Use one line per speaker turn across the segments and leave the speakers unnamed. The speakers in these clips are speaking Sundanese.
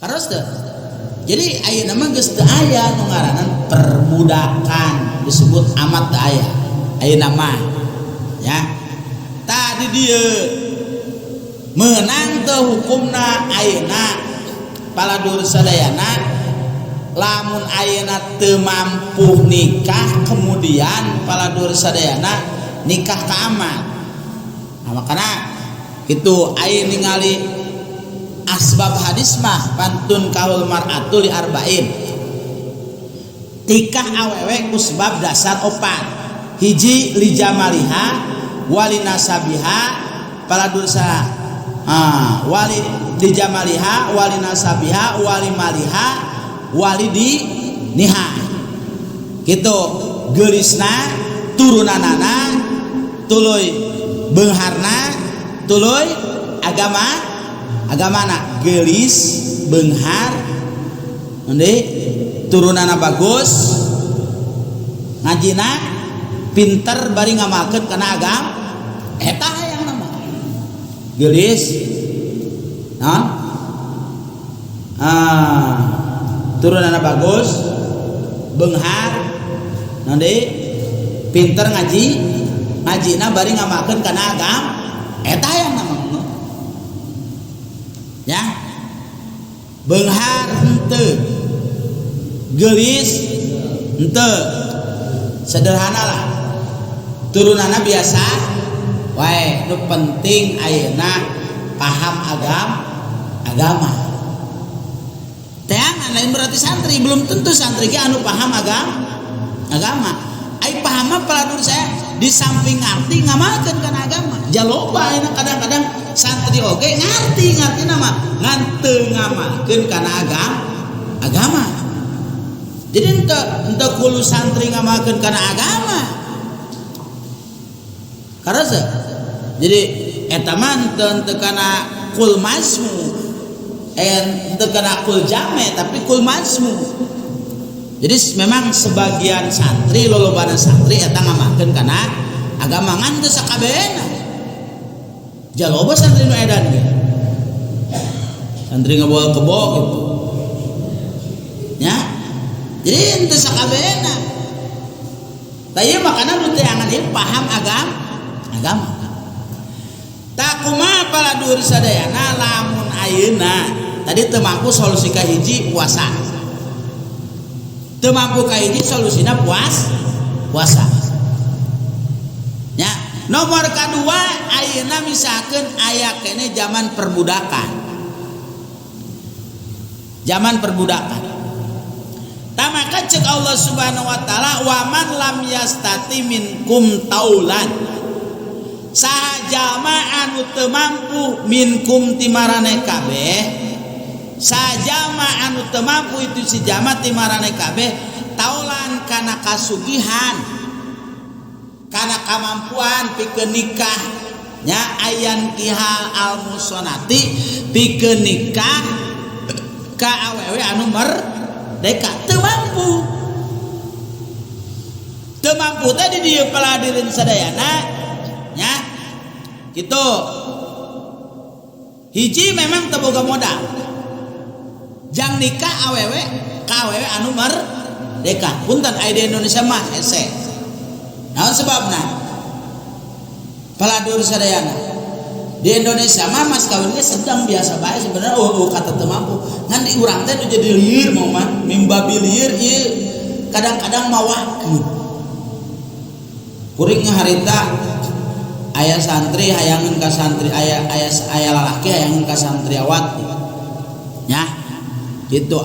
Karos teu? Jadi ayeuna mah geus teu aya nu ngaranan perbudakan disebut amat teu aya. Ayeuna mah ya. Tadi dieu meunang teu hukumna ayeuna paladur sadayana lamun ayeuna teu mampu nikah kemudian paladur sadayana nikah ka amat. Nah, makana itu ayeuna ningali asbab hadis mah pantun kahul mar'atu li arba'in. Tikah awewe ku sebab dasar opat. Hiji li jamaliha wali nasabiha paladursa wali li jamaliha wali nasabiha wali maliha wali di niha. Gitu geulisna turunanana tuluy beungharna tuluy agama agamana geulis beunghar endi turunana bagus ngajina pinter bari ngamalkeun kana agama eta hayang nama geulis naon turunana bagus beunghar endi pinter ngaji ngajina bari ngamalkeun kana agama eta hayang nama ya beunghar henteu geulis henteu sederhana lah turunana biasa wae nu penting ayeuna paham agama teangan lain berarti santri belum tentu santri ge anu paham agama ai paham mah paladur saya di samping ngarti ngamalkeun kana agama jaloba ayeuna kadang-kadang santri oge ngarti nama ngan teu ngamalkeun kana agama jadi henteu kudu santri ngamalkeun kana agama karasa jadi eta mah henteu kana kul mazmu henteu kana kul jame tapi kul mazmu. Jadi memang sebagian santri lolobana santri eta ngamalkeun kana agama ngan teu sakabehna. Jaloba santri nu edan ge. Santri ngabawa kebo gitu. Ya. Jadi henteu sakabehna. Tah ieu makana nu teangan ieu paham agama. Tah kumaha paladur sadayana lamun ayeuna tadi teu mampu solusi ka hiji puasa. Teu mampu ka hiji solusina puasa. Ya, nomor kadua ayeuna misalkeun aya keneh zaman perbudakan. Zaman perbudakan. Tah maka cek Allah Subhanahu wa taala wa man lam yastati minkum taulan. Saha jalma anu teu mampu minkum timarane kabeh, saha jalma anu teu mampu itu si jalma timarane kabeh taulan kana kasugihan kana kamampuan pikeun nikah nya ayan kihal al musonati pikeun nikah ka awewe anu merdeka teu mampu teu mampu teh di dieu paladirin sadayana nya gitu hiji memang teu boga modal jang nikah awewe ka awewe anu merdeka punten aya di Indonesia mah hese naon sebabna paladur sadayana di Indonesia mah mas kawinnya sedang biasa bae sebenarnya oh kata teu mampu ngan di urang teh nu jadi lieur mau mah mimbabi lieur ieu kadang-kadang mawakeun kuring harita aya santri hayangeun ka santri aya aya aya lalaki hayangeun ka santriawati nya gitu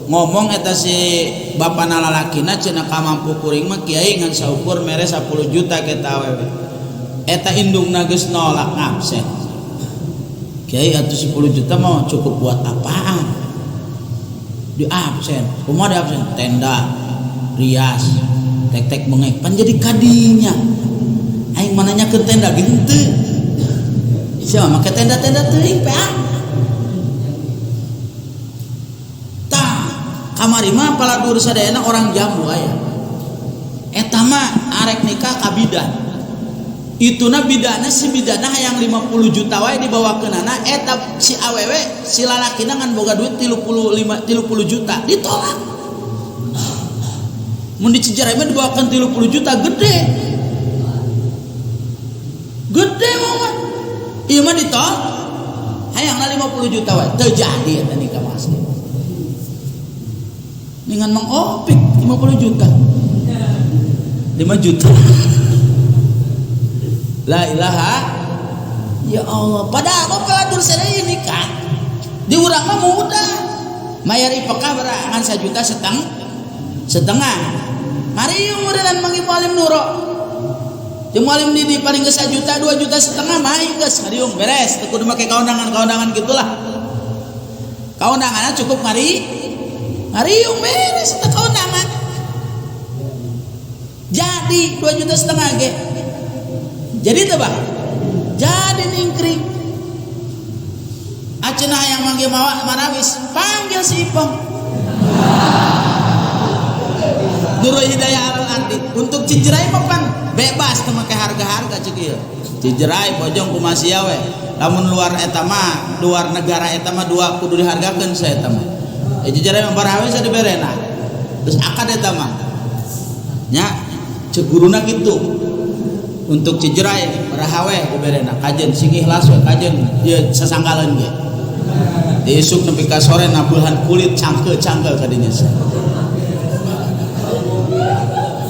ngomong eta si bapana lalakina cenah ka mampu kuring mah kiai ngan saukur mere 10 juta ka awewe eta indungna geus nolak ngabsen kiai atuh 10 juta mah cukup buat apaan di absen kumaha di absen tenda rias tek-tek bengek pan jadi kadinya aing mananya ke tenda gitu siapa make tenda-tenda teuing PA tah kamari mah paladur sadayana orang jambu aya eta mah arek nikah ka bidan Ituna bidana si bidana hayang 50 juta wae dibawakeunana eta si awewe si lalakina ngan boga duit 35 30 juta ditolak. Mun di Cijerai mah dibawakeun 30 juta gede. Gede mah. Ieu mah ditolak. Hayangna 50 juta wae teu jadi eta nikah mah asli. Ningan Mang Opik 50 juta. 5 juta. La ilaha ya Allah. Padahal mah pelajar sadaya nikah. Di urang mah mudah. Mayar IPK ngan 1 juta setengah. Mari meureunnan manggih mualim nuro. Jeung mualim di paling geus 1 juta 2 juta setengah mah geus ngariung beres. Teu kudu make kaundangan-kaundangan gitulah. Kaundanganna cukup ngariung beres teu kaundangan. Jadi 2 juta setengah ge. Jadi teu Bang? Jadi ningkring. Acenah yang manggil mawa marawis, panggil si Ipong. Nurul Hidayah Alal Ardi. Untuk Cijerai mah pan bebas teu make harga-harga cek ieu. Cijerai bojong kumaha sia we. Lamun luar eta mah, luar negara eta mah dua kudu dihargakeun sa eta mah. Cijerai mah baraha we sa diberena. Terus akad eta mah. Nya cek guruna kitu. Untuk Cijerai baraha we diberena kajen sing ikhlas we kajen ieu sasanggaleun ge. Isuk nepi ka sore nabeuhan kulit cangke-cangke kadinya.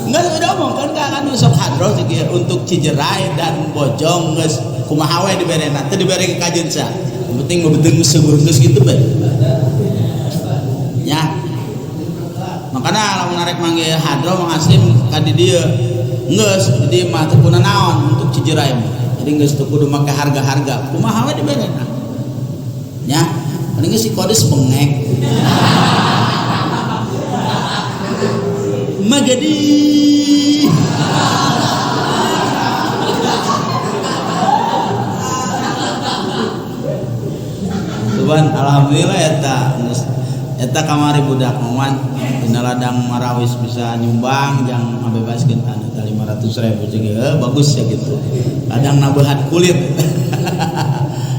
Enggak udah omong kan kan sok hadroh cek ieu untuk Cijerai dan Bojong geus kumaha we diberena teu dibere ka kajen sa. Yang penting mah beuteung seueur geus kitu bae. Ya. Makana lamun arek manggil hadroh Mang Aslim ka di dieu geus di dieu mah teu kuna naon untuk Cijerai mah. Jadi geus teu kudu make harga-harga kumaha we diberena. Ya, paling geus si kodes bengek. Magadi. Tuhan, alhamdulillah eta eta kamari budak moman dina ladang marawis bisa nyumbang jang ngabebaskeun tanah eta 500.000 jeung bagus ya gitu. Ladang nabeuhan kulit.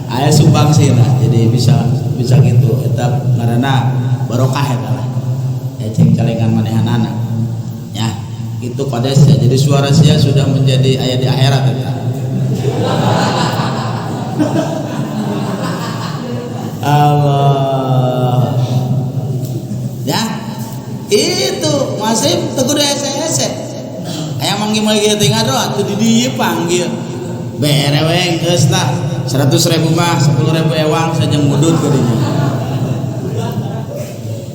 Aya sumbang sih lah, jadi bisa gitu eta ngaranna barokah eta lah. Eceng celengan manehanana. Ya, itu kodes ya. Jadi suara sia sudah menjadi aya di akhirat eta. Allah. Ya. Itu masih teu kudu hese-hese. Aya manggil manggil teh ngadro atuh di dieu panggil. Bere we geus lah. 100.000 mah 10.000 ewang sajeng mudun kadinya.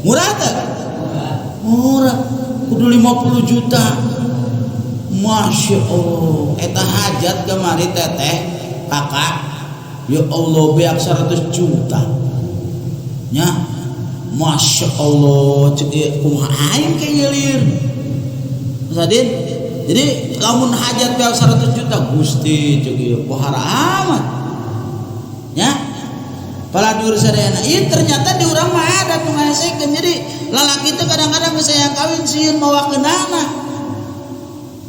Murah teh? Murah. Kudu 50 juta. Masya Allah. Eta hajat kamari teteh kakak. Ya Allah beak 100 juta. Nya. Masya Allah cek ieu kumaha aing ke nyelir. Sadin. Jadi lamun hajat beak 100 juta Gusti cek ieu pohara amat. Ya. Paladur sadayana. Ieu ternyata di urang mah ada nu ngahesekeun. Jadi lalaki teh kadang-kadang geus hayang kawin sieun mawakeunana.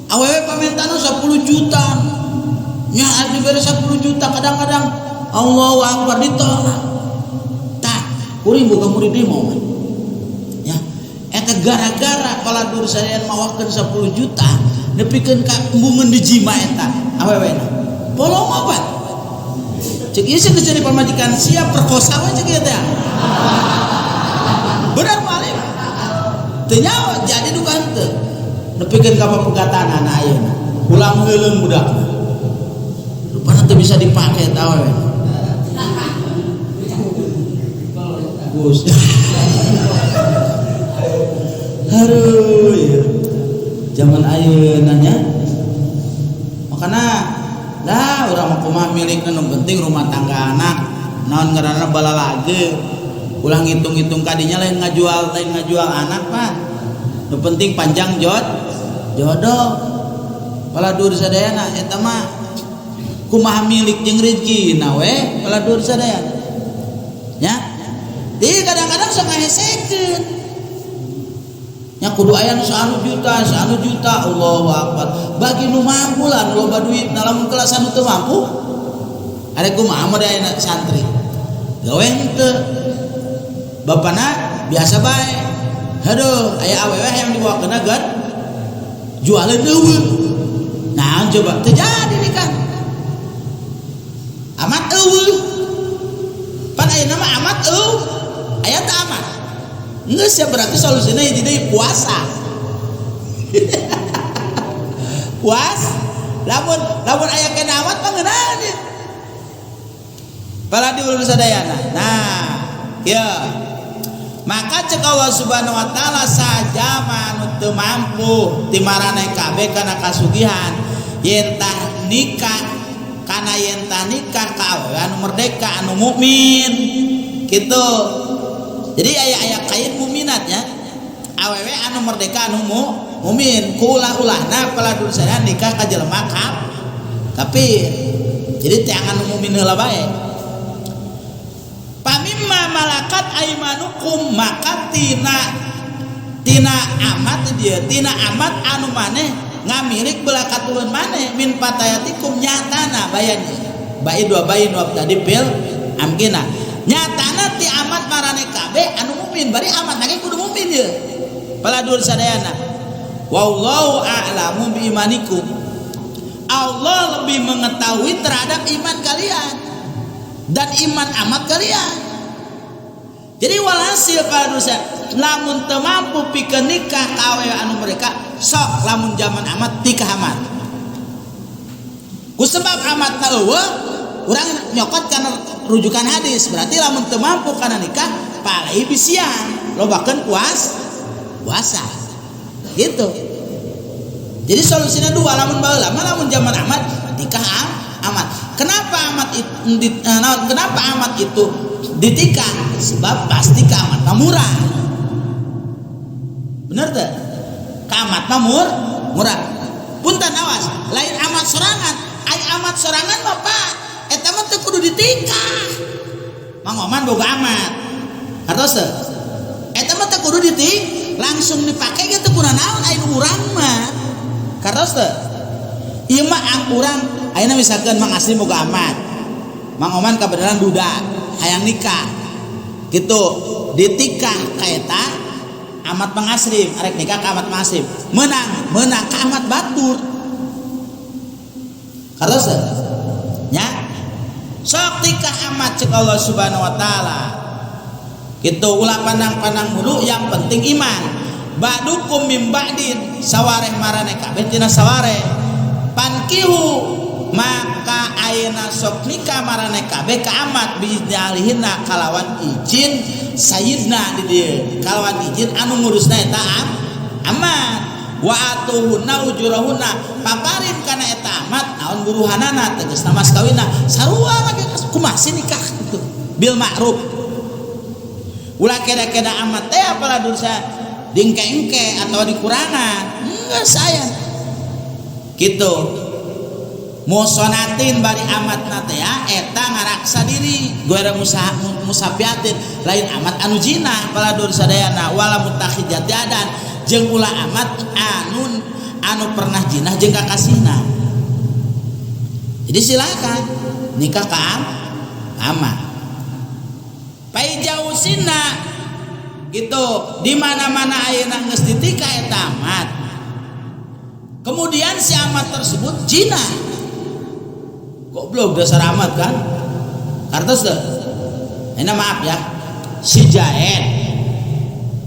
Awewe pamentana 10 juta. Nya dibere 10 juta kadang-kadang Allahu Akbar ditolak. Tah, kuring boga murid deui mah. Ya, eta gara-gara paladur sadayana mawakeun 10 juta nepikeun ka embungeun dijima eta awewena. Polong obat. Cek ieu geus jadi pamajikan siap perkosa we cek ieu teh. Bener paling. Teu nyaho jadi duka henteu. Nepikeun ka papegatanana ayeuna. Ulang heuleung budak. Rupana teu bisa dipake eta we. Gus. Aduh ya. Zaman ayeuna nya. Makana dah urang mah kumaha milikna nu penting rumah tangga anak naon ngaranna balalage ulah ngitung-ngitung kadinya lain ngajual anak Pak nu penting panjang jodoh paladur sadayana eta mah kumaha milik jeung rezekina we paladur sadayana nya. Jadi kadang-kadang sok ngahesekeun. Nya kudu aya nu 1 juta, 1 juta, Allahu akbar. Bagi nu mampu lah nu loba duit, nah lamun kelas anu teu mampu, arek kumaha mah aya santri. Gawe henteu. Bapana biasa bae. Aduh, aya awewe yang dibawa kena gan jualeun eueuh. Nah, coba terjadi nikah. Amat eueuh. Pan ayeuna mah amat eueuh. Aya teh amat. Geus ya berarti solusinya jadi puasa. Puas. Lamun lamun aya kena amat mah ngeunaheun ieu. Pala diulur sadayana. Nah, kieu. Maka cek Allah Subhanahu wa taala sajama anu teu mampu ti maraneh kabeh kana kasugihan yen tah nikah kana yen tah nikah ka awewe anu merdeka anu mukmin kitu. Jadi aya-aya kain muminat ya. Awewe anu merdeka anu mukmin ku ulah-ulahna pala dulsana nikah ka jelema kafir. Jadi teangan nu mukmin heula bae. Pamimma malakat aimanukum maka tina tina amat dia tina amat anu maneh ngamilik belah katuleun maneh min fatayatikum nyatana bayannya bain dua bain wa tadi pil amkina nyatana ti amat marane kabeh anu mukmin bari amat lagi kudu mukmin ye paladur sadayana wallahu a'lamu bi imanikum. Allah lebih mengetahui terhadap iman kalian dan iman amat kalian. Jadi walhasil para dosa lamun teu mampu pikeun nikah ka awewe anu mereka sok lamun zaman amat tikah amat. Ku sebab amat na eueuh urang nyokot kana rujukan hadis berarti lamun teu mampu kana nikah palai bisian lobakeun puasa gitu. Jadi solusinya dua lamun baheula mah lamun zaman amat nikah amat. Kenapa amat kenapa amat itu ditikah? Sebab pasti ke amat mah murah. Bener teh? Ke amat mah murah. Punten awas, lain amat sorangan. Ai amat sorangan mah Pak, eta mah teu kudu ditikah. Mang Oman boga amat. Hartos teu? Eta mah teu kudu ditikah, langsung dipake ge teu kunaon ai urang mah. Hartos teu? Ieu mah urang ayeuna misalkan Mang Asri boga amat. Mang Oman kabeneran duda, hayang nikah. Gitu, ditikah ka eta amat Mang Asri, arek nikah ka amat Mang Asri. Menang ka amat batur. Kartos teu? Nya. Sok tikah amat cek Allah Subhanahu wa taala. Gitu ulah pandang-pandang mulu yang penting iman. Ba'dukum mim ba'din sawareh marane kabeh tina sawareh. Pankihu maka ayeuna sok nikah marane kabeh ka amat biizni ahlihinna kalawan izin sayyidna di dieu kalawan izin anu ngurusna eta amat wa atuhunna ujurahunna paparin kana eta amat naon buruhanana tegasna mas kawinna sarua lagi kumaha sih nikah gitu bil ma'ruf ulah keda-keda amat teh apalah dursa dingke-engke atau dikurangan enggak saya gitu musonatin bari amat nate ya eta ngaraksa diri goera musafiatin lain amat anu jinah paladur sadayana wala mutakhijati adan jeung ulah amat anu pernah jinah jeung kakasihna. Jadi silakan nikah ka amat paijausinna gitu di mana-mana ayeuna geus ditikah eta amat kemudian si amat tersebut jinah. Goblok dasar amat kan? Kartos teu? Ini maaf ya. Si Jaed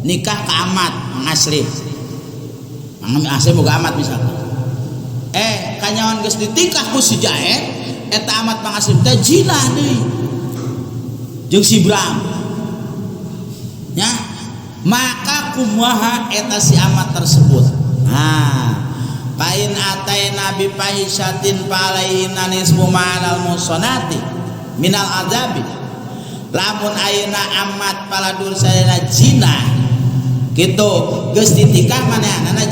nikah ke amat Mang Aslim. Mang Aslim boga amat misalnya. Kanyawan geus ditikah ku si Jaed, eta amat Mang Aslim teh jinah deui. Jeung si Bram. Nya, maka kumaha eta si amat tersebut? Nah, pain ataina bi fahisyatin falaihina nisfu ma'al musonati minal azabi. Lamun ayeuna amat paladur sadayana zina gitu geus ditikah manehanana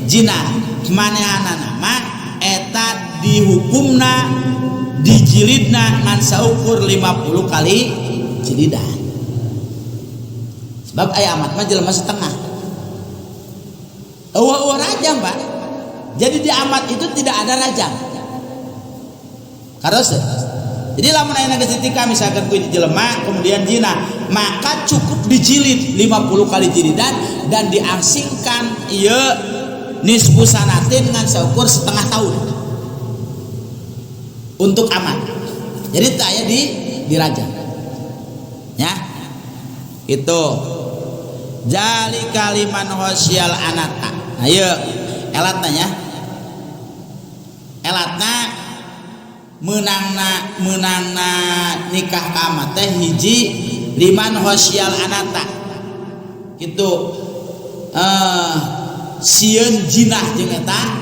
zina manehanana mah eta dihukumna dijilidna ngan saukur 50 kali jilidan. Sebab aya amat mah jelema setengah. Eueuh rajam, Pak. Jadi di amat itu tidak ada rajam. Karena jadi lamun ayeuna geus ditikah misalkan ku jelema kemudian zina, maka cukup dijilid 50 kali jilidan dan diasingkan ieu nisfu sanatin ngan saukur setengah tahun untuk amat. Jadi teu aya di dirajam. Ya. Itu zalika liman khasyal anata. Nah ieu elatna nya. Elatna meunangna nikah ka amat teh hiji liman khasyal anata. Gitu. Sieun jinah jeung eta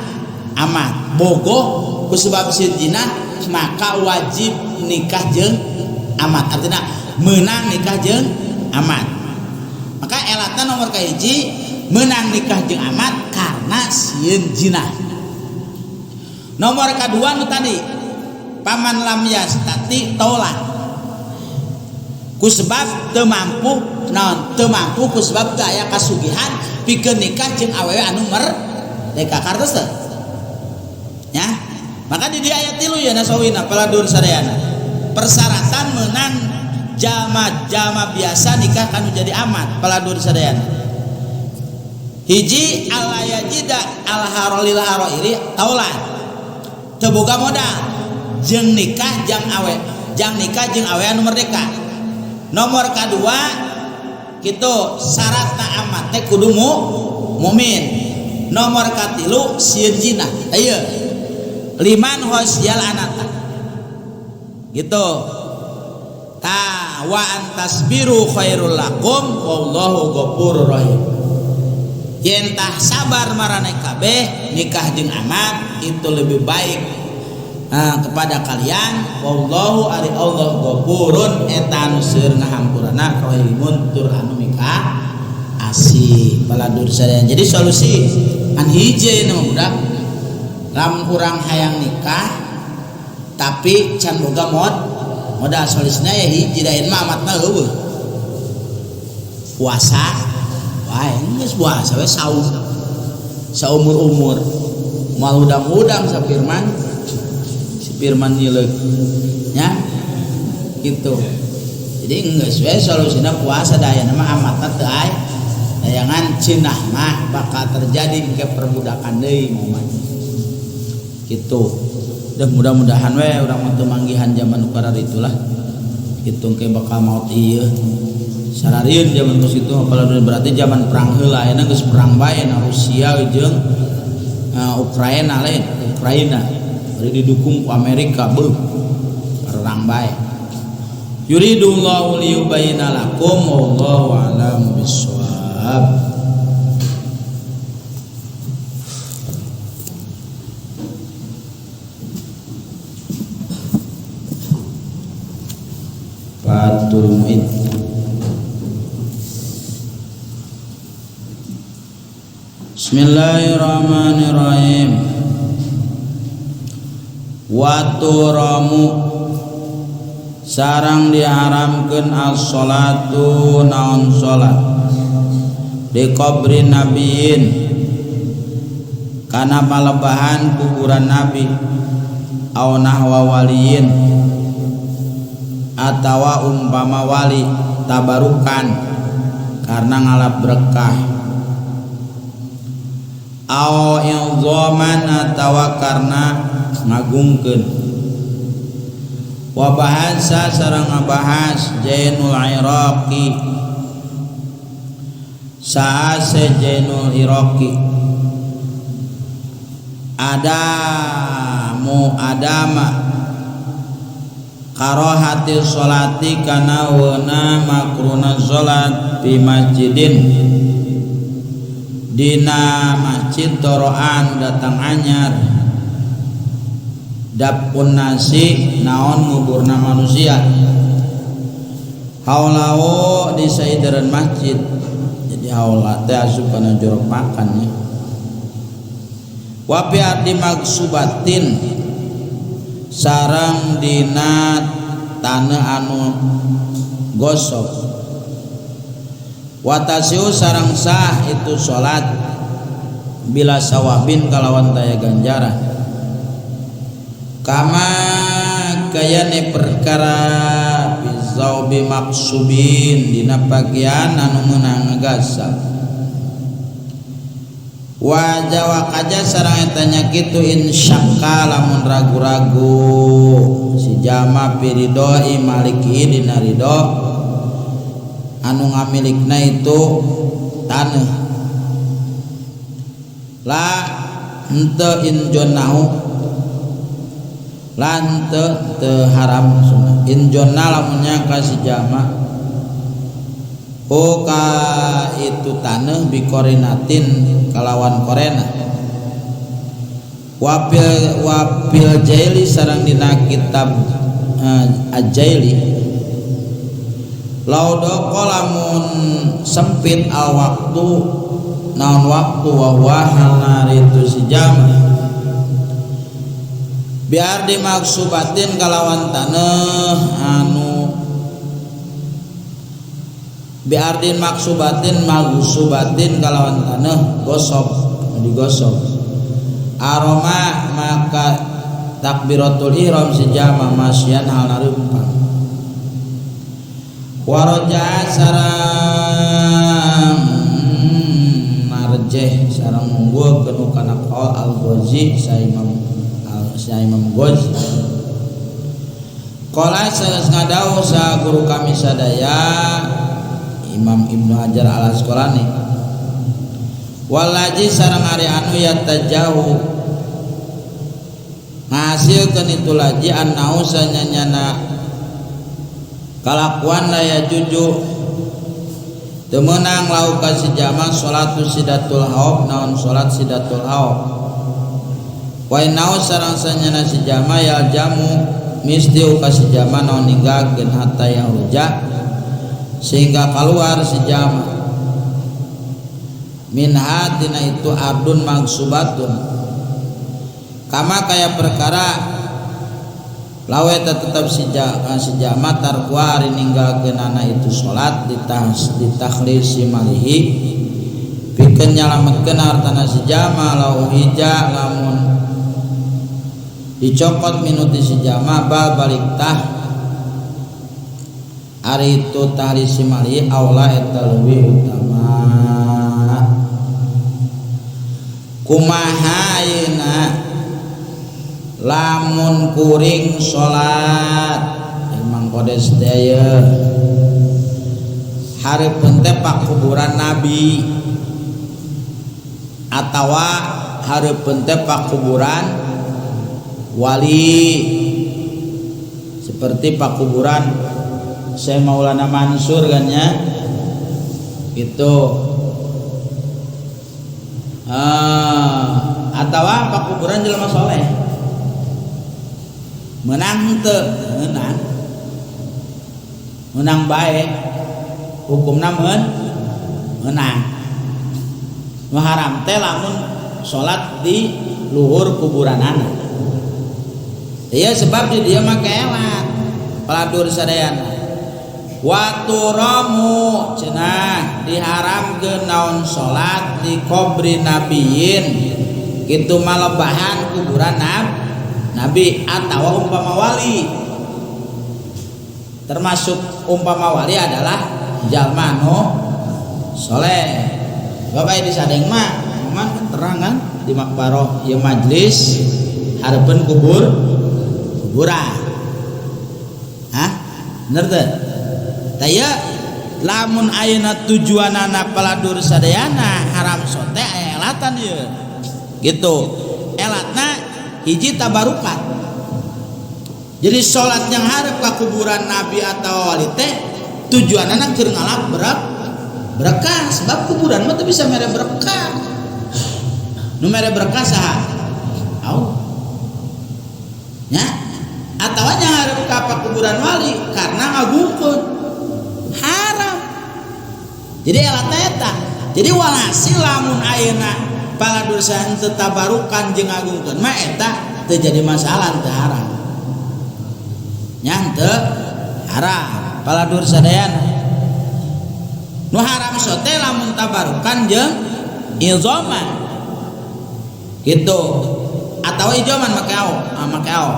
amat. Bogoh ku sebab sieun jinah maka wajib nikah jeung amat. Artinya meunang nikah jeung amat. Maka elatna nomor kahiji meunang nikah jeung amat karena sieun jinah. Nomor kadua nu tadi paman lam yastati taulan. Ku sebab teu mampu naon teu mampu ku sebab teu aya kasugihan pikeun nikah jeung awewe anu merdeka kartos teu. Ya. Maka di dieu aya 3 ya nasawina paladur sadayana. Persyaratan meunang jama-jama biasa nikah kanu jadi amat paladur sadayana. Hiji alla yajida al harolil haroiri taulan. Teu boga modal jeung nikah jang awe, jang nikah jeung awe anu merdeka. Nomor kadua kitu syaratna amat teh kudu mukmin. Nomor katilu sieun zina. Ieu liman khasyal anata. Gitu. Ta wa antasbiru khairul lakum wallahu ghafurur rahim. Yen tah sabar maraneh kabeh nikah jeung amat itu lebih baik kepada kalian wallahu ari Allah ghafurun eta anu seueur ngahampurana rahimun tur anu mika asih baladur sadaya. Jadi solusi an hiji nu budak lamun urang hayang nikah tapi can boga modal solusina ya hiji da mah amatna eueuh puasa wae geus puasa we saum saumur-umur moal udang-udang sapirman si Firman nyileuk nya gitu. Jadi geus we solusina puasa da aya mah amatna teu aya dayangan cinah mah bakal terjadi ke perbudakan deui momen gitu. Dah mudah-mudahan we urang mah teu manggihan zaman ukara itulah hitung ke bakal maut ieu sararieun zaman geus itu apalagi berarti zaman perang heula ayeuna geus perang bae na Rusia jeung Ukraina lain Ukraina bari didukung ku Amerika beuh perang bae. Yuridullahu liyubayyina lakum wallahu a'lam bissawab. Fathul Mu'in. Bismillahirrahmanirrahim. Waturamu sarang diharamkeun as-salatu naon salat di qabri nabiyin kana palebahan kuburan nabi au nahwa waliyin atawa umpama wali tabarukan karena ngalap berkah au inzaman atawa karena ngagungkeun wa bahasa sareng ngabahas Jainul Iraqi saase Jainul Iraqi adamu adama karohati sholati kana wana makruna sholat di masjidin dina masjid toroan datang anyar dapun nasi naon nguburna manusia haulao di saideran masjid. Jadi haula teh asup kana jorok makan ya. Wa bi ardi magsubatin sareng dina tanah anu gosok watasiu sareng sah itu salat Bila sawabin kalawan taya ganjaran. Kama kayane perkara bizaubi maksubin dina pakaian anu meunang ngagasal. Wa kaja sareng eta nya kitu in syakka lamun ragu-ragu si jama fi ridoi maliki dina ridho anu ngamilikna itu taneuh la henteu injonahu la henteu teu haram maksudna injonna lamun nyangka si jama o ka itu taneuh bikorinatin kalawan korena wafil jaili sareng dina kitab ajaili laudoko lamun sempit al waktu naon waktu wa huwa halna itu si jama biar dimaksubatin kalawan taneuh anu biardin maksubatin magsubatin kalawan taneuh gosok digosok aroma maka takbiratul ihram si jama masyan halna reumpang waraja sareng marjeh sareng ngunggulkeun kana qaul al-Ghazi sa Imam Ghazi qala sanes ngadawuh sa guru kami sadaya Imam Ibnu Hajar Al Asqalani walaji sareng ari anu yatajahu ngahasilkeun itu laji annau sanyanyana kalakuan laya juju teu meunang lau ka si jama salatu sidatul hauf naon salat sidatul hauf wa innau sareng sanyana si jama yal jamu misti ka si jama naon ninggalkeun hatta yahruja sehingga keluar si jama minha tina itu ardun magsubatun kama kaya perkara lawe tetap si jama tarkua ari ninggalkeunana itu salat ditakhlisi malihi pikeun nyalametkeun hartana si jama lau hija lamun dicokot minuti si jama bal balik tah ari itu tahlisi malihi aula eta leuwih utama kumaha ayeuna lamun kuring salat emang kodes teh ieu hareupeun teh pakuburan nabi atawa hareupeun teh pakuburan wali seperti pakuburan Syekh Maulana Mansur kan ya itu atawa pakuburan jelema soleh menang teu menang bae hukumna menang nu haram teh lamun salat di luhur kuburanana ieu sebab di dieu mah keelat paladur sadayana waturamu cenah diharamkeun naon salat di qabri nabiyin kitu malebahan kuburan nabi atawa umpama wali termasuk umpama wali adalah jalma nu soleh. Bapak di sadeng mah memang kan terang kan di makbaroh ieu majlis hareupeun kuburan. Hah? Bener teu? Taya lamun ayeuna tujuanana paladur sadayana haram sote aya elatan ieu. Gitu. Elatna hiji tabarukan. Jadi salat yang hareup ka kuburan nabi atau wali teh tujuanana keur ngalap berkah sebab kuburan mah teu bisa mere berkah. Nu mere berkah saha? Au. Nya atawa nya hareup ka kuburan wali karena ngagungkeun haram. Jadi elatna eta. Jadi walhasil lamun ayeuna paladur henteu tabarukan jeung ngagungkeun mah eta teu jadi masalah teu haram. Nya henteu haram paladur sadayana. Nu haram sote lamun tabarukan jeung ilzaman. Gitu. Atawa ijoman make ao, make ao.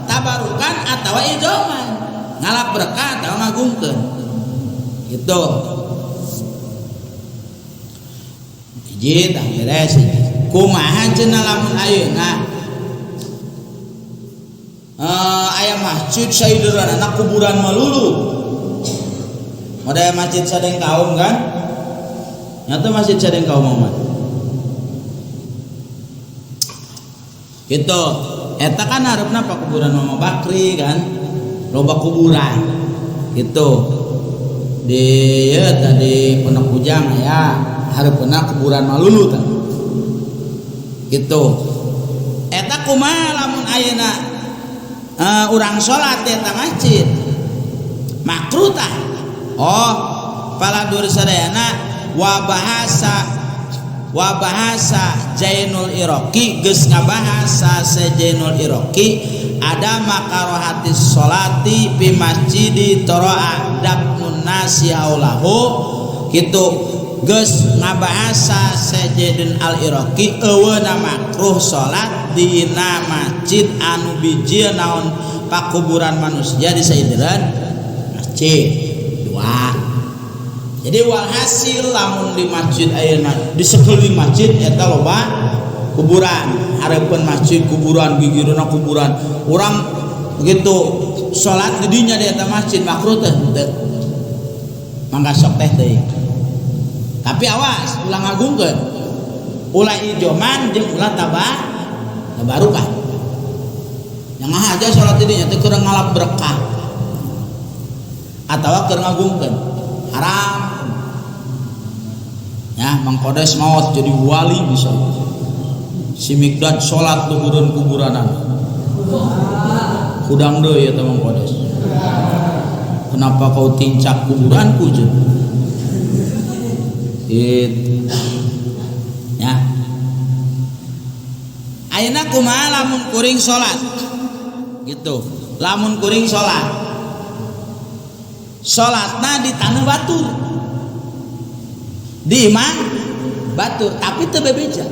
Tabarukan atawa ijoman. Ngalap berkah atawa ngagungkeun. Gitu. Hiji tah beres hiji. Kumaha cenah lamun ayeuna aya masjid saideurana kuburan melulu. Model masjid sadeng kaum kan? Nyata masjid sadeng kaum mah. Gitu. Eta kan hareupna pakuburan Mama Bakri kan? Loba kuburan. Gitu. Di ieu tadi Pondok Bujang aya hareupna kuburan malulu tah. Gitu. Eta kumaha lamun ayeuna urang salat di eta masjid? Makruh tah. Oh, paladur sadayana wa bahasa Zainul Iraqi geus ngabahasa Zainul Iraqi ada makarohati sholati fi masjidi toroa dafnun nasi haulahu kitu geus ngabahasa Zainul Al Iraqi eueuna makruh salat dina masjid anu bijil naon pakuburan manusia di saideran masjid. Dua. Jadi walhasil lamun di masjid ayeuna di sekeliling masjid eta loba kuburan, hareupeun masjid kuburan, gigiruna kuburan. Urang begitu salat di dinya di eta masjid makruh teh henteu. Mangga sok teh deui. Tapi awas ulah ngagungkeun. Ulah ijoman jeung ulah tabarukah. Yang aja salat di dinya teh keur ngalap berkah atawa keur ngagungkeun. Haram. Ya, Mang Kodes maot jadi wali bisa. Si Mikdad salat luhureun kuburanan. Hudang deui eta Mang Kodes. Kenapa kau tincak kuburanku jeung? Gitu. Ya. Ayeuna kumaha lamun kuring salat? Gitu. Lamun kuring salat. Salatna di tanah batur. Di imah batur, tapi teu bebeja.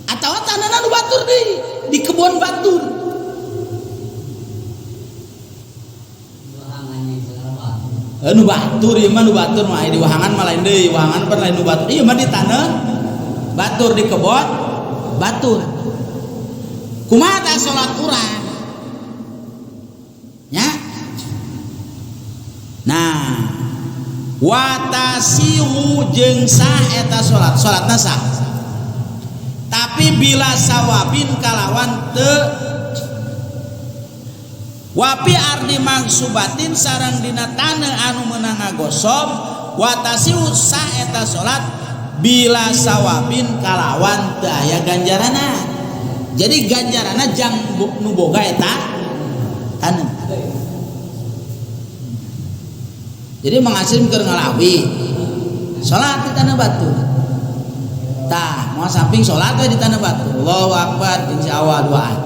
Atawa tanahna nu batur deui, di kebun batur. Nu batur ieu mah nu batur mah di wahangan mah lain deui, wahangan pan lain nu batur. Ieu mah di tanah batur di kebon batur. Kumaha tah salat urang? Nya. Nah, watasihu jeung sah eta salat, salatna sah. Tapi bila sawabin kalawan teu wapi ardi mangsubatin sareng dina taneuh anu meunang ngagosob watasihu sah eta salat bila sawabin kalawan teu aya ganjarana. Jadi ganjarana jang nu boga eta taneuh. Jadi Mang Asim keur ngalawi salat di tanah batu. Tah, mau samping salat we di tanah batu. Allahu akbar insyaallah doa.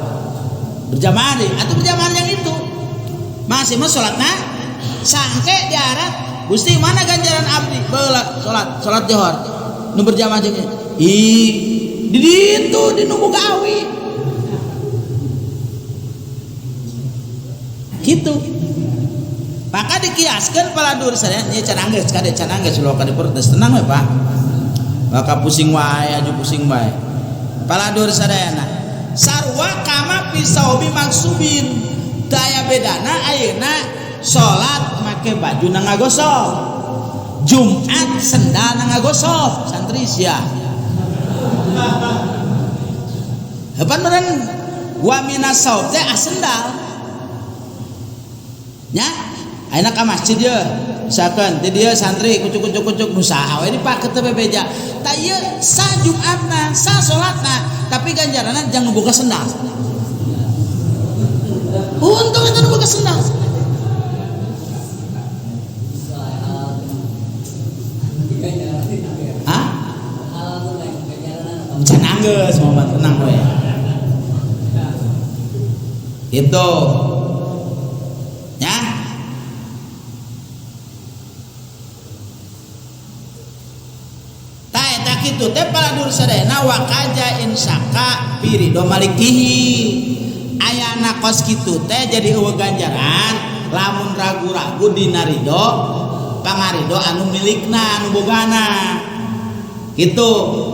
Berjamaah deui atuh berjamaah yang itu. Masih mah salatna sangke di arat Gusti mana ganjaran abdi baheula salat, salat johor. Nu berjamaah jeung ih di ditu di nu boga awi. Gitu. Maka dikiaskeun paladur sadaya nya can anggeus kade can anggeus ulah ka diprotes tenang we Pak. Maka pusing wae aju pusing wae. Paladur sadayana sarua kama pisaubi maksubin. Daya bedana ayeuna salat make baju na ngagosok. Jumat sendal na ngagosok santri sia. Hepan meureun wa minas saub teh sendal. Nya ayeuna ka masjid ye misalkan di dieu santri kucuk-kucuk-kucuk nu saha we dipake teu bebeja. Tah ieu sah Jumatna, sah salatna, tapi ganjaranna jang nu boga sendal. Untung eta nu boga sendal. Hah? Can anggeus mah tenang we. Gitu. Ya. Tah eta Tak kitu teh paladur sadayana wa kaja insaka pirido malikihi. Ayana kos kitu teh jadi eueuh ganjaran lamun ragu-ragu dina ridho pangarido anu milikna anu bogana. Gitu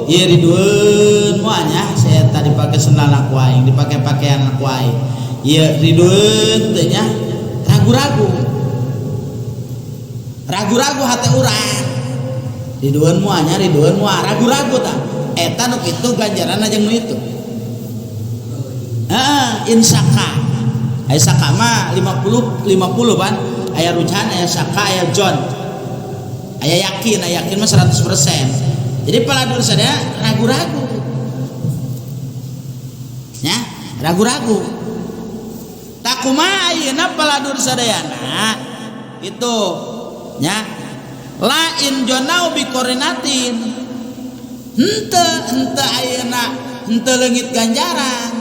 ieu ridueun moal nya saya tadi pake sendal ku aing dipake pakaian ku aing. Ieu ridueun teh nya ragu-ragu. Ragu-ragu hate urang. Ridueun moal nya ridueun moal ragu-ragu tah. Eta nu kitu ganjaranna jeung nu itu. Heeh, insaka. Aya saka mah 50 50 pan. Aya rujahan, aya saka, aya jon. Aya yakin, aya yakin mah 100%. Jadi paladur sadaya ragu-ragu. Ya, ragu-ragu. Tak kumaha ayeuna paladur sadayana itu nya lain jonau bikorinatin. Henteu henteu ayeuna henteu leungit ganjaran.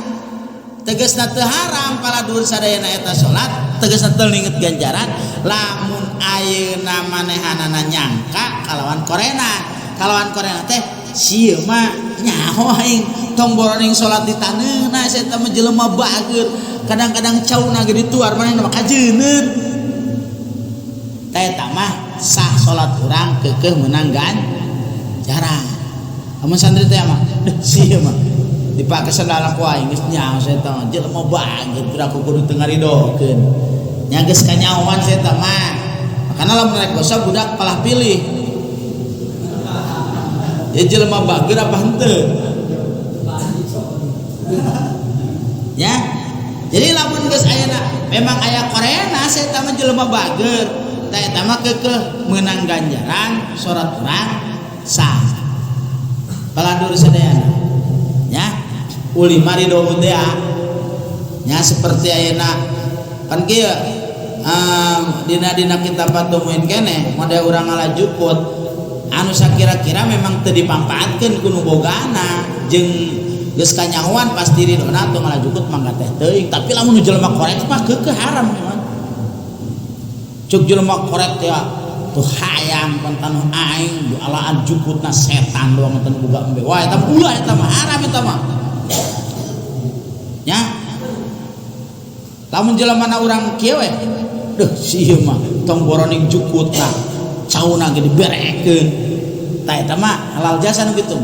Tegasna teu haram paladur sadayana eta salat, tegasna teu leungit ganjaran lamun ayeuna manehanana nyangka kalawan korena. Kalawan korena teh sieu mah nyaho aing tong boroning salat di taneuna eta mah jelema bager kadang-kadang cauna ge dituar manehna mah kajeuneun tah eta mah sah salat urang keukeuh meunang ganjaran. Amun santri teh mah sieu mah dipake sendal ku aing geus nyaho eta mah jelema bager piraku kudu teu ngaridokeun nya geus kanyahoan eta mah. Makana lamun rek dosa budak palah pilih ya jelema bager apa henteu ya. Jadi lamun geus ayeuna memang aya korena eta mah jelema bager tah eta mah keukeuh meunang ganjaran salat urang sah paladur sadayana nya ulima ridho teh nya seperti ayeuna kan kieu dina-dina kitab Fathul keneh model urang ngalajukut anu sakira-kira memang teu dipampaatkeun ku nu bogana jeung geus kanyahoan pasti ridona atuh ngalajukut mangga teh teuing tapi lamun nu jelema koret mah keukeuh haram memang cuk jelema koret teh tuh hayang pan taneuh aing dialaan jukutna setan doang teh boga embe wah eta ulah eta mah haram eta mah nya lamun jelema na urang kieu we deuh sieu mah tong boroning jukutna cauna ge diberekeun tah eta mah halal jasa nu kitu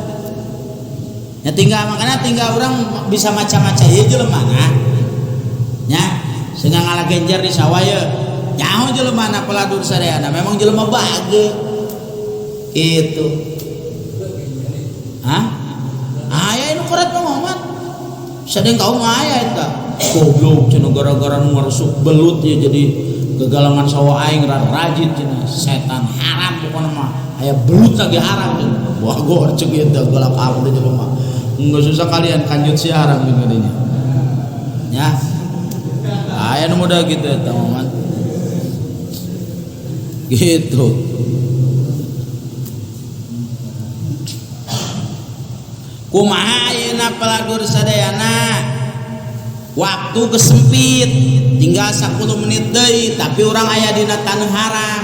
nya tinggal makana tinggal urang bisa maca-maca ieu jelemana nya sehingga ngalagenjer di sawah ye nyaho jelemana peladur sadayana memang jelema bage kitu. Hah aya nu koret mah Muhammad sadeng kaum aya eta goblok cenah gara-gara nu ngaresuk belut ye jadi gegalangan sawah aing rajin cenah setan haram pokona mah aya belut lagi haram cenah wah gor ceuk ieu teh galak amat jelema geus susah kalian kanjut si haram jeung dinya nya aya nu muda gitu eta mah gitu. Kumaha ayeuna peladur sadayana waktu kesempit tinggal 10 menit deui tapi urang aya dina taneuh haram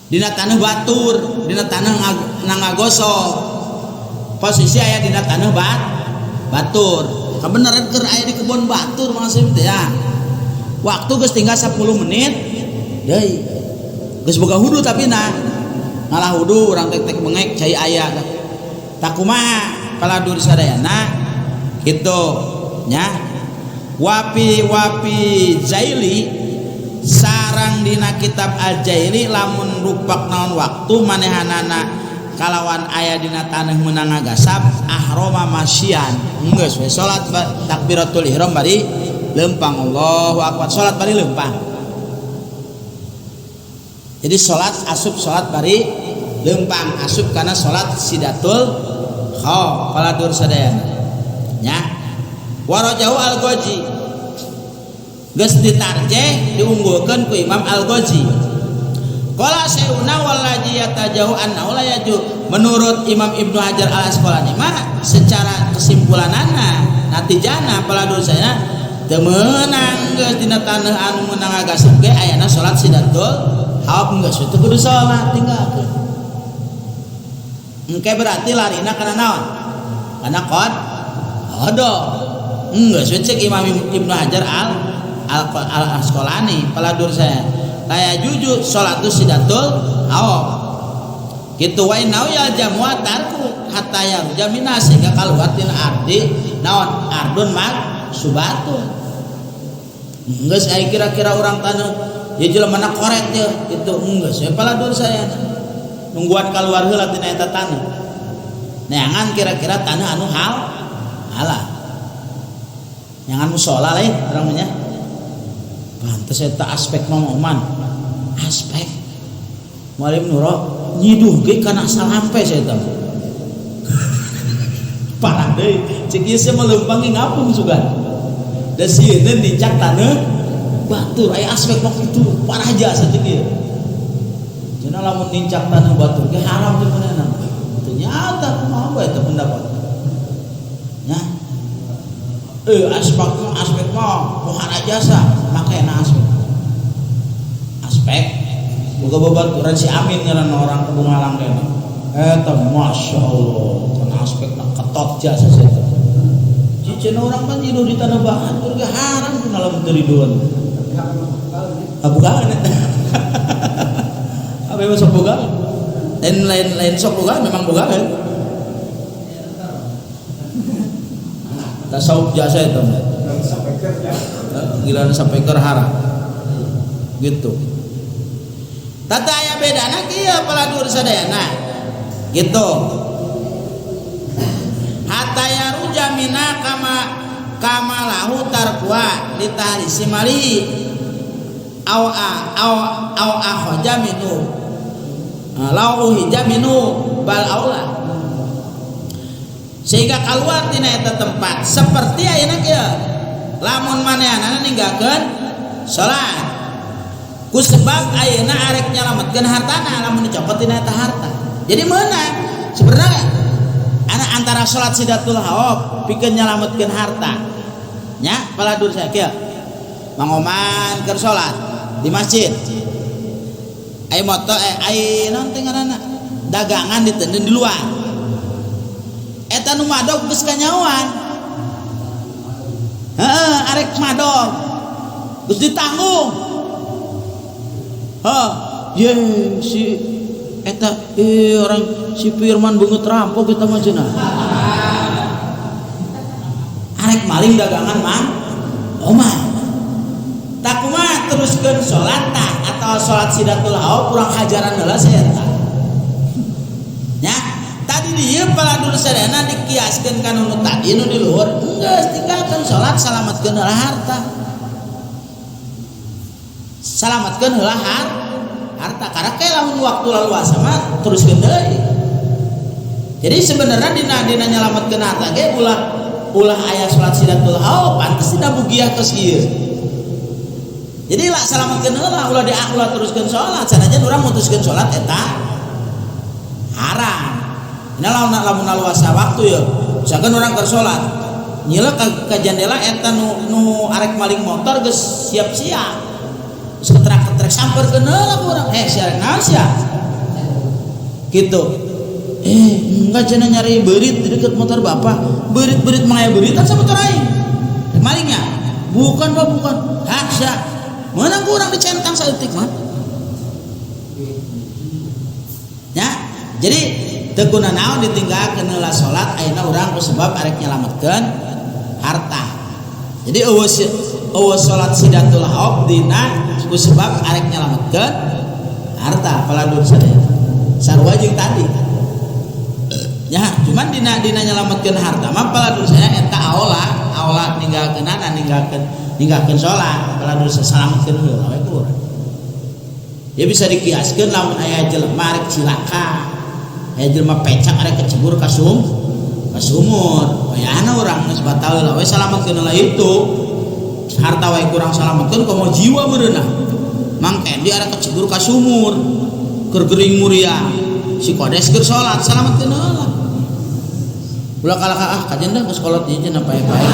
dina taneuh batur dina taneuh ngagosok posisi aya dina taneuh batur kabeneran keur aya di kebon batur maksud teh ya waktu geus tinggal 10 menit deui geus boga wudu tapi nah ngalah wudu urang tek-tek bengek cai aya tah kumaha paladur sadayana kitu nya wapi wapi Jaili sarang dina kitab Al-Jaili lamun rupak naon waktu manehanana kalawan aya dina taneuh meunang ngagasab ahrama masyian geus we salat takbiratul ihram bari leumpang Allahu akbar salat bari leumpang. Jadi salat asup salat bari leumpang asup kana salat sidatul khauf paladur sadayana nya warajahu Al-Ghazi geus ditarjeh diunggulkeun ku Imam Al-Ghazi. Qala sayuna wallazi yatajahu annahu la yaju. Menurut Imam Ibnu Hajar Al-Asqalani mah secara kesimpulanana natijana paladur sadayana teu meunang geus dina taneuh anu meunang ngagasep ge ayana salat sidatul khauf geus teu kudu salat tinggalkeun. Engke berarti larina kana naon? Kana qad qada. Geus we cek Imam Ibnu Hajar al al Asqalani paladur saya. La yajuzu sholatu sidatul khauf. Kitu wa innahu yalzamu tarku hatta yarja minna sehingga kaluar tina ardi naon ardun mag subatun. Geus aya kira-kira urang taneuh ieu jelema na koret ye kitu geus we paladur saya. Nungguan kaluar heula tina eta taneuh. Neangan kira-kira tanah anu hal halal. Jangan musola lain urang mah nya. Pantes eta aspek mah aspek. Mualim Nuro nyiduh ge kana salampe saya eta. Parah deui, cek ieu sia mah leumpang ge ngapung sugan. Da sieun nincak taneuh batur aya aspek waktu itu parah jasa cek ieu. Cenah lamun nincak taneuh batur ge haram teh manehna. Ternyata kumaha bae eta pendapat. Nya. Aspek mah pohara jasa makena aspek. Aspek boga babaturan si Amin ngaranna orang Kedung Halang kene. Eta masya Allah kana aspekna ketot jasa eta. Cicen orang kan nyiduh di tanah batur ge haram kunaon lamun teu riduan. Ah bukaan eta. Apa sok boga? Lain sok boga memang boga. Tasawuf jasa itu. Gila sampai ke haram. Gitu. Tata aya bedana kieu paladur sadayana. Gitu. Hatta yaruja mina kama kamalahu tarkuwa litahlisi malihi aw aw aw akhoja minu lau uhija minu bal aula sehingga keluar tina eta tempat seperti ayeuna kieu lamun manehanana ninggalkeun salat ku sebab ayeuna arek nyalametkeun hartana lamun dicopot tina eta harta. Jadi meunang sebenarnya anak antara salat sidatul khauf pikeun nyalametkeun harta nya paladur saya kieu Mang Oman keur salat di masjid ai motor ai naon teh ngaranna dagangan diteundeun di luar eta nu madog geus kanyaoan heeh arek madog geus ditanggung heuh ye si eta orang si Firman beungeut rampok eta mah cenah arek maling dagangan Mang Oman tak kumaha teruskeun salat tah atau salat sidatul khauf kurang hajaran heula sia eta nya tadi dieu paladur sadayana dikiaskeun ka nu tadi nu di luhur geus tinggalkeun salat salametkeun heula harta salametkeun heula harta karena kayak lamun waktu laluasa mah teruskeun deui. Jadi sebenarnya dina nyalametkeun harta ge ulah aya salat sidatul khauf pantes dina bugiah geus ieu. Jadi lah salametkeun heula ulah ulah teruskeun salat sanajan urang mutuskeun salat eta haram. Ini lamun laluasa waktu ya. Misalkan urang keur salat nyilek ka jendela eta nu arek maling motor geus siap-siap. Geus ketrak-ketrek samperkeun heula ku urang. Sia naon sia? Gitu. Enggak cenah nyari beurit di deket motor bapak. Beurit-beurit mah aya beuritan sama motor aing. Malingnya? Bukan, Pak, bukan. Hak sia. Meunang ku urang dicentang saeutik mah. Ya, jadi teu kuna naon ditinggalkeun heula salat ayeuna urang ku sebab arek nyalametkeun harta. Jadi eueuh salat sidatul khauf dina ku sebab arek nyalametkeun harta paladur sadaya. Sarua jeung tadi. Ya, cuman dina nyalametkeun harta mah paladur sadaya eta aola ninggalkeunana ninggalkeun salat paladur salametkeun heula we ku urang. Ya bisa dikiaskeun lamun aya jelema arek cilaka. Aya jelema pecak arek kecebur ka sumur. Wayahna urang geus batal heula we salametkeun heula itu. Harta wae kurang salametkeun komo jiwa meureunna. Mang Kendi arek kecebur ka sumur. Keur gering muriang. Si Kodes keur salat salametkeun heula. Ulah kalaka ah kajen dah geus kolot ieu cenah pae-pae.